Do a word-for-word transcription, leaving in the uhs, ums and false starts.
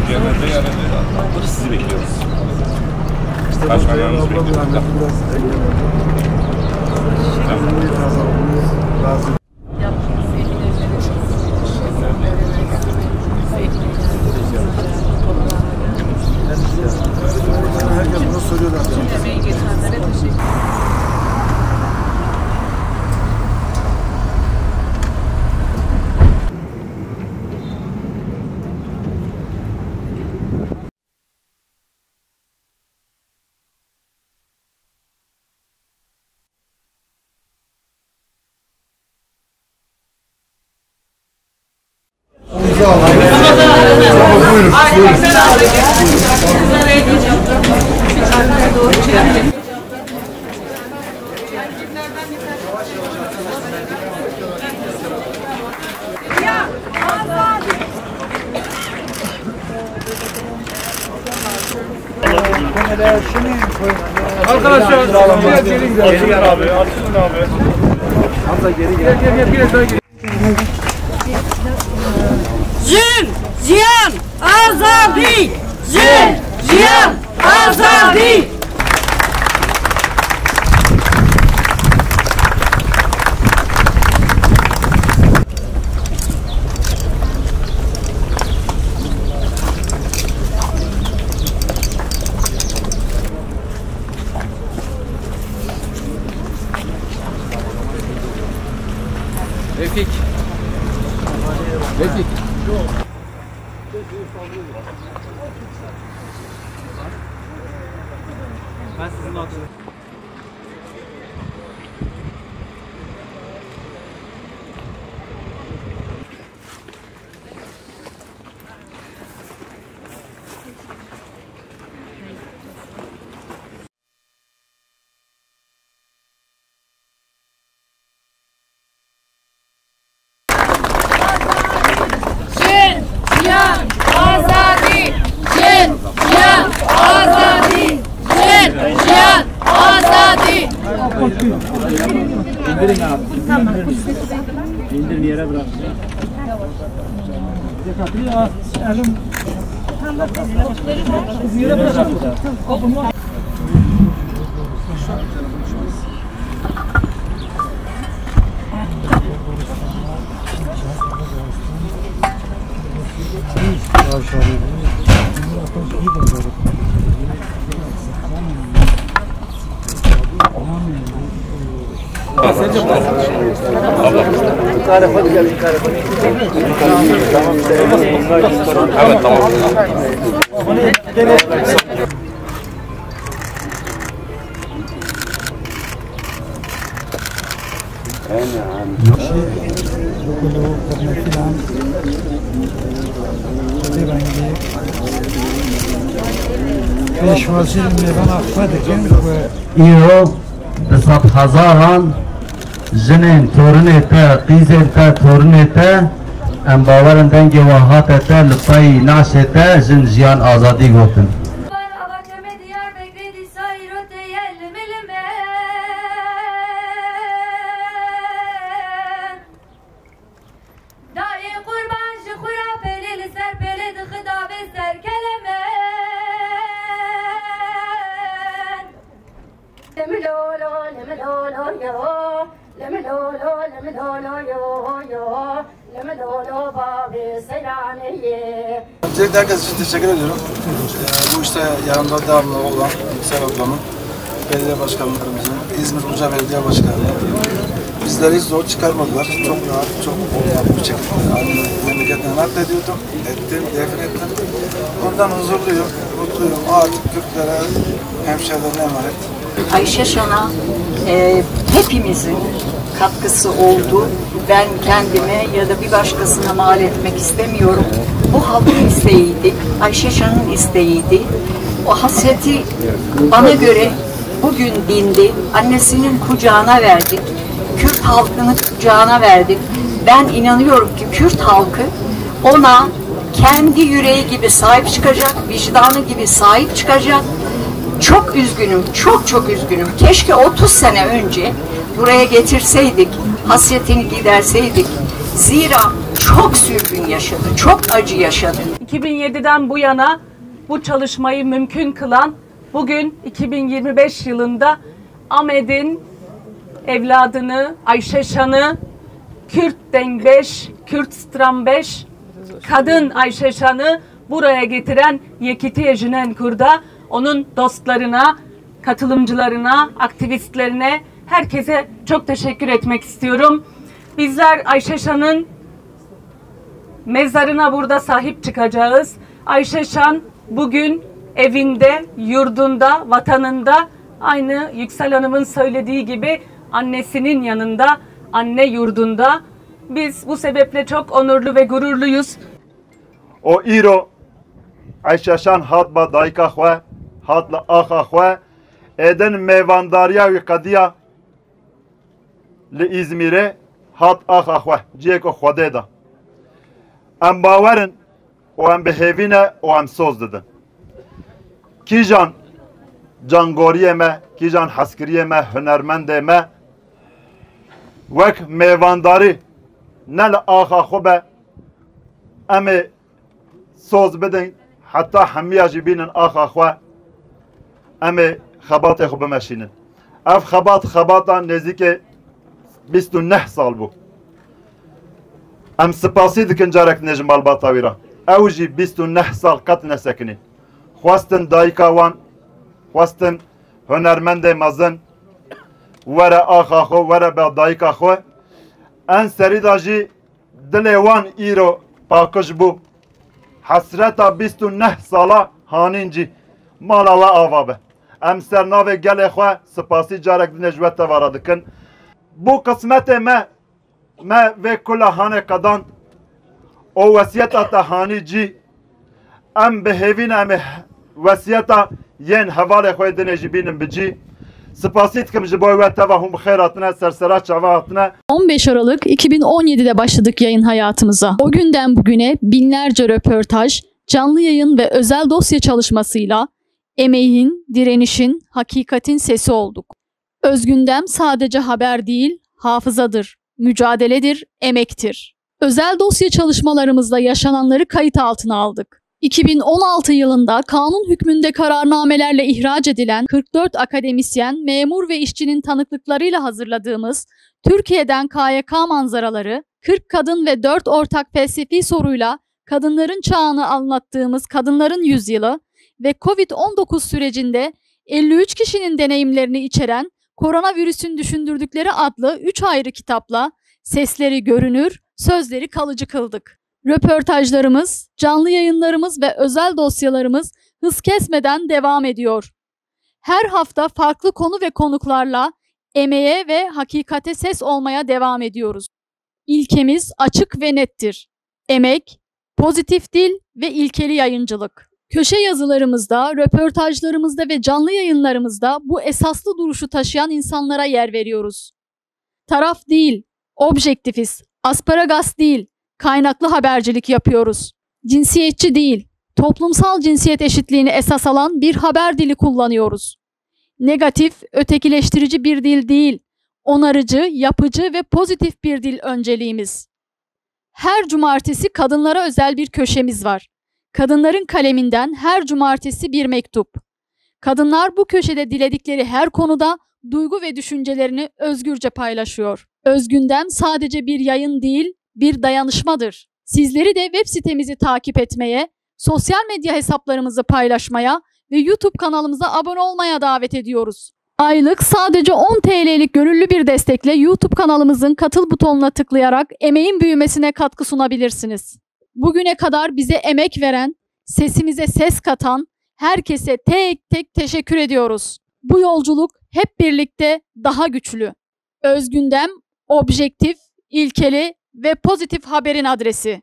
Genelde yani burada sizi bekliyoruz. Başkanlarımızı bekliyoruz. Tamam. Arkadaşlar, biraz geri gidelim. Açılın abi, açılın abi. Hamza, geri gel. Gel, gel, gel, biraz daha geri. Jin, jiyan, azadî! Jin, jiyan, azadî! Refik. Refik. Ben sizin altınızda. Jin, jiyan, azadî! Jin, jiyan, azadî! Jin, jiyan, azadî! İndirin abi. İndirin, yere bırak. Pêşwazî li mêvana xwe dikin û Îro bi sedhezaran jinên torinê te, qîzên te, torinê te, em bawer in dengê we hate te, li pey naşê te jin, jiyan, azadî gotin. Ava Çemê Diyarbekirê dîsa îro tê ye lime lime. Dayê qurban ji xwe ra pêlê li ser pêlê dixi davê ser kelemen. Limilolo, limilolo yo, limilolo, limilolo yo, yo, limilolo bavê Seyranê yê. Öncelikle herkes için teşekkür ediyorum. Ee, bu işte yanımda devamlı olan Yüksel ablamın, belediye başkanlarımızın, İzmir Buca Belediye Başkanı bizleri hiç zor çıkarmadılar. Çok rahat, çok olumlu bir şekilde aynı memleketine naklediyordum. Ettim, defin ettim. Ondan huzurluyum, mutluyum. Artık Kürtlere, hemşehrilerine emanet. Ayşe Şan'a, e, hepimizin katkısı oldu. Ben kendime ya da bir başkasına mal etmek istemiyorum. Bu halkın isteğiydi, Ayşe Şan'ın isteğiydi. O hasreti bana göre bugün dindi. Annesinin kucağına verdik. Kürt halkını kucağına verdik. Ben inanıyorum ki Kürt halkı Ona kendi yüreği gibi sahip çıkacak, vicdanı gibi sahip çıkacak. Çok üzgünüm, çok çok üzgünüm. Keşke otuz sene önce buraya getirseydik, hasretini giderseydik. Zira çok sürgün yaşadı, çok acı yaşadı. iki bin yediden bu yana bu çalışmayı mümkün kılan, bugün iki bin yirmi beş yılında Amed'in evladını, Ayşe Şan'ı, Kürt Dengbeş, Kürt Stranbeş, kadın Ayşe Şan'ı buraya getiren Yekîtiya Jinen Kurda, onun dostlarına, katılımcılarına, aktivistlerine, herkese çok teşekkür etmek istiyorum. Bizler Ayşe Şan'ın mezarına burada sahip çıkacağız. Ayşe Şan bugün evinde, yurdunda, vatanında, aynı Yüksel Hanım'ın söylediği gibi annesinin yanında, anne yurdunda. Biz bu sebeple çok onurlu ve gururluyuz. O îro Ayşe Şan hat ba dayika xwe, hat li axa xwe, êdin mêvandariya wî qediya li Îzmîrê, hat axa xwe, cihêko Xwedê da. Em bawer in û em bi hêvî ne û em soz didin. Kîjan cangoriyê me, kîjan hezkiriyê me, hunermendê me wek mêvandarî ne li axa xwe be, em ê soz bidin, heta hemiya jî bînin axa xwe, em ê xebatê xwe bimeşînin. Ev xebat, xebata nêzîkê bîst û neh sal bû. Em spasî dikin carek din ji malbata wî re. Ew jî bîst û neh sal qet nesekinî. Xwestin dayika wan, xwestin hunermendê mezin were axa xwe, were be dayika xwe. En serî de jî dilê wan îro paqij bû. Hesreta bîst û neh sala hanîn jî mala we ava be. Em ser navê gelê xwe spasî carek din ê ji we teva re dikin. Bû qismetê me, me vê kula hanê qedand û wesiyeta te hanî cî. Em bi hêvî ne em ê wesiyeta yên hevalê xwe yê dinê jî bînin bi cî. Spasî dikim ji bo we teva hûn bi xêr hatine, ser sera çava hatine. on beş Aralık iki bin on yedide başladık yayın hayatımıza. O günden bugüne binlerce röportaj, canlı yayın ve özel dosya çalışmasıyla emeğin, direnişin, hakikatin sesi olduk. Özgündem sadece haber değil, hafızadır, mücadeledir, emektir. Özel dosya çalışmalarımızla yaşananları kayıt altına aldık. iki bin on altı yılında kanun hükmünde kararnamelerle ihraç edilen kırk dört akademisyen, memur ve işçinin tanıklıklarıyla hazırladığımız Türkiye'den K Y K manzaraları, kırk kadın ve dört ortak felsefi soruyla kadınların çağını anlattığımız Kadınların Yüzyılı ve Covid on dokuz sürecinde elli üç kişinin deneyimlerini içeren Koronavirüsün Düşündürdükleri adlı üç ayrı kitapla sesleri görünür, sözleri kalıcı kıldık. Röportajlarımız, canlı yayınlarımız ve özel dosyalarımız hız kesmeden devam ediyor. Her hafta farklı konu ve konuklarla emeğe ve hakikate ses olmaya devam ediyoruz. İlkemiz açık ve nettir. Emek, pozitif dil ve ilkeli yayıncılık. Köşe yazılarımızda, röportajlarımızda ve canlı yayınlarımızda bu esaslı duruşu taşıyan insanlara yer veriyoruz. Taraf değil, objektifiz, asparagas değil, kaynaklı habercilik yapıyoruz. Cinsiyetçi değil, toplumsal cinsiyet eşitliğini esas alan bir haber dili kullanıyoruz. Negatif, ötekileştirici bir dil değil, onarıcı, yapıcı ve pozitif bir dil önceliğimiz. Her cumartesi kadınlara özel bir köşemiz var. Kadınların kaleminden her cumartesi bir mektup. Kadınlar bu köşede diledikleri her konuda duygu ve düşüncelerini özgürce paylaşıyor. Özgündem sadece bir yayın değil, bir dayanışmadır. Sizleri de web sitemizi takip etmeye, sosyal medya hesaplarımızı paylaşmaya ve YouTube kanalımıza abone olmaya davet ediyoruz. Aylık sadece on T L'lik gönüllü bir destekle YouTube kanalımızın katıl butonuna tıklayarak emeğin büyümesine katkı sunabilirsiniz. Bugüne kadar bize emek veren, sesimize ses katan herkese tek tek teşekkür ediyoruz. Bu yolculuk hep birlikte daha güçlü. Özgündem, objektif, ilkeli ve pozitif haberin adresi.